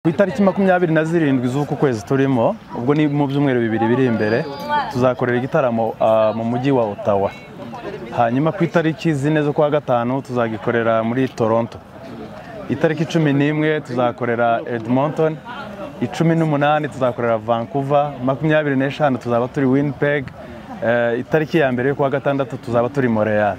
Ku itariki 27 z'uku kwezi turimo, ubwo ni mu byumweru bibiri biri imbere, tuzakorera igitaramo mu mujyi wa Ottawa. Hanyuma ku itariki 4 z'ukwa gatanu tuzagikorera muri Toronto. Itariki 11 tuzakorera Edmonton, 18 tuzakorera Vancouver, 25 tuzaba turi Winnipeg, itariki ya mbere y'ukwa gatandatu tuzaba turi Montreal.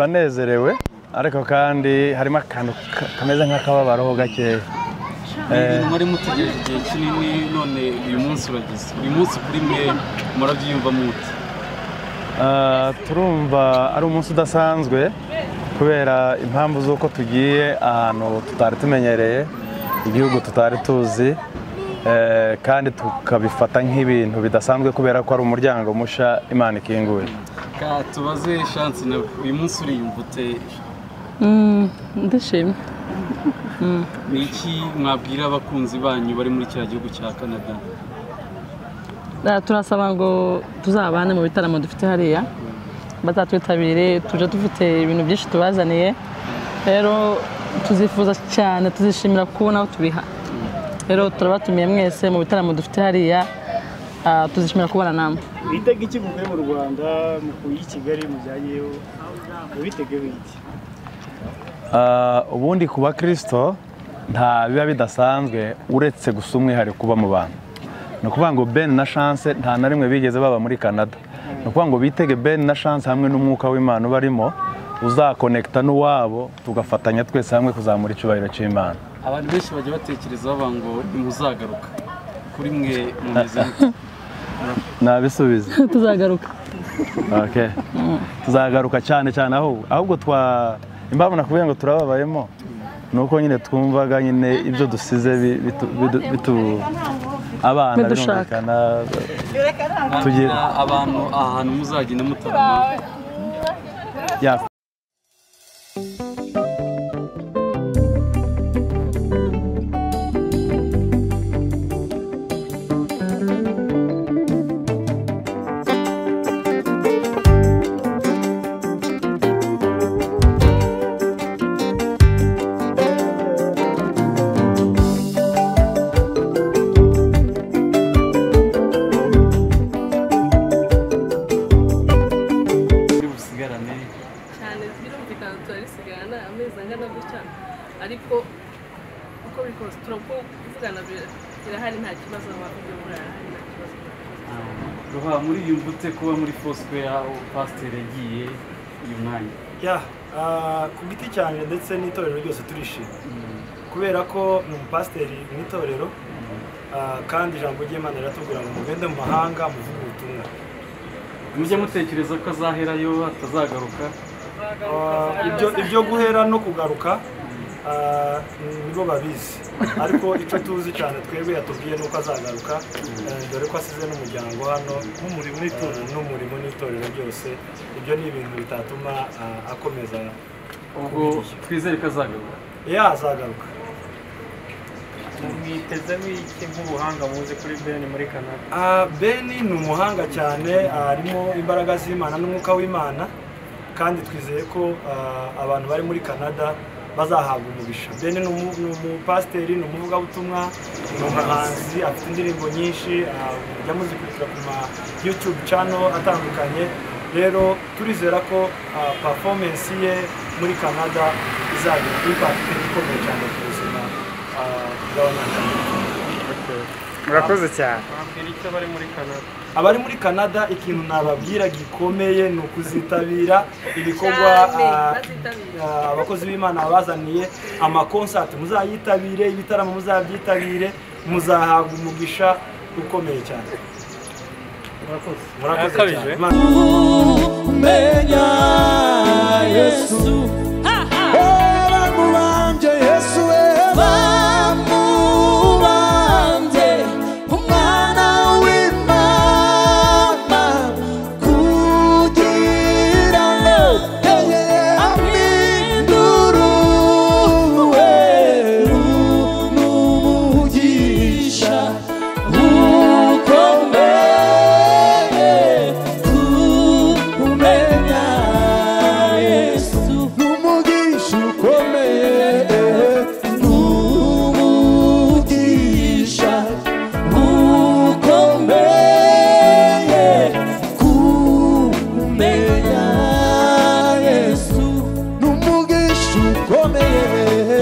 Turanezerewe ariko kandi harimo akantu kameze nk'akababaro gakeya. Ibintu mwari mutegereje igihe kinini none uyu munsi urageze. Uyu munsi kuri mwe murabyiyumva mute? Turumva ari umunsi udasanzwe kubera impamvu z'uko tugiye ahantu tutari tumenyereye, igihugu tutari tuzi, kandi tukabifata nk'ibintu bidasanzwe kubera ko ari umuryango musha Imana ikinguye. Tubaze Chance nawe, uyu munsi uriyumva ute? Ndishimye. Ni iki mwabwira abakunzi banyu bari muri kiriya gihugu cya Canada? Turasaba ngo tuzabane mu bitaramo dufite hariya, bazatwitabire, tuje dufite ibintu byinshi tubazaniye. Rero tuzifuza cyane, tuzishimira kubona aho tubiha. Rero turabatumiye mwese mu bitaramo dufite hariya, tuzishimira kubana namwe. Bitega iki muvuye mu Rwanda mukuye i Kigali mujyanyeyo, mubitegeho iki? Ubundi ku bakristo nta biba bidasanzwe uretse gusa umwihariko kuba mu bantu. Ni ukuvuga ngo Ben na Chance nta na rimwe bigeze baba muri Canada. Ni ukuvuga ngo bitege Ben na Chance hamwe n'umwuka w'Imana ubarimo uzakonekta n'uwabo, tugafatanya twese hamwe kuzamura icyubahiro cy'Imana. Abantu benshi bajya batekereza bavuga ngo ntimuzagaruka, kuri mwe mumeze mute? Nabisubiza. Tuzagaruka. Okay. Tuzagaruka cyane cyane ahubwo twa impamvu nakubwiye ngo turababayemo nuko nyine twumvaga nyine ibyo dusize bitu abana birumvikana tugira abantu ahantu muzagenda mutarama. Ya. Ariko uko biri kose turakuvugana birahari nta kibazo ibyo murahari nta kibazo. Roha, muriyumva ute kuba muri Foursquare aho pasiteri yagiye uyu mwanya? Ku giti cyanjye ndetse n'itorero ryose turishimye kubera ko ni umupasiteri mu itorero, kandi ijambo ry'Imana riratubwira ngo mugende mu mahanga muvuge ubutumwa. Mujye mutekereza ko azaherayo atazagaruka? Ibyo guhera no kugaruka nibo babizi, ariko icyo tuzi cyane twebwe yatubwiye nuko azagaruka, dore ko asize n'umuryango hano n'umurimo n'itorero byose. Ibyo ni ibintu bitatuma akomeza. Ubwo twizere ko azagaruka? Azagaruka. Mwitezemo iki nk'ubuhanga muzi kuri Ben muri Canada? Ben ni umuhanga cyane, harimo imbaraga z'Imana n'umwuka w'Imana, kandi twizeye ko abantu bari muri Canada bazahabwa umugisha. Ben ni umupasiteri, ni umuvugabutumwa, ni umuhanzi, afite indirimbo nyinshi, mujya muzikurikira ku ma YouTube channel atandukanye. Rero turizera ko performance ye muri Canada izagira impact ikomeye cyane ku buzima bw'Abanyakanada. Murakoze cyane. Wabwira icyo abari muri Canada? Abari muri Canada ikintu nababwira gikomeye ni ukuzitabira ibikorwa abakozi b'Imana babazaniye, amakonsati muzayitabire, ibitaramo muzabyitabire, muzahabwa umugisha ukomeye cyane. Murakoze cyane. Kumenya Yesu, bamubambye Yesu, bamubambye umwana w'Imana, kugira ngo ampindure n'umugisha ukomeye. Kumenya Yesu n'umugisha ukomeye, n'umugisha ukomeye. Kumenya Yesu n'umugisha ukomeye,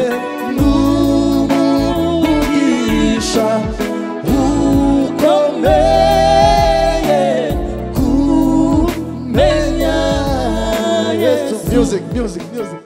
n'umugisha ukomeye. Kumenya Yesu. Music, music, music.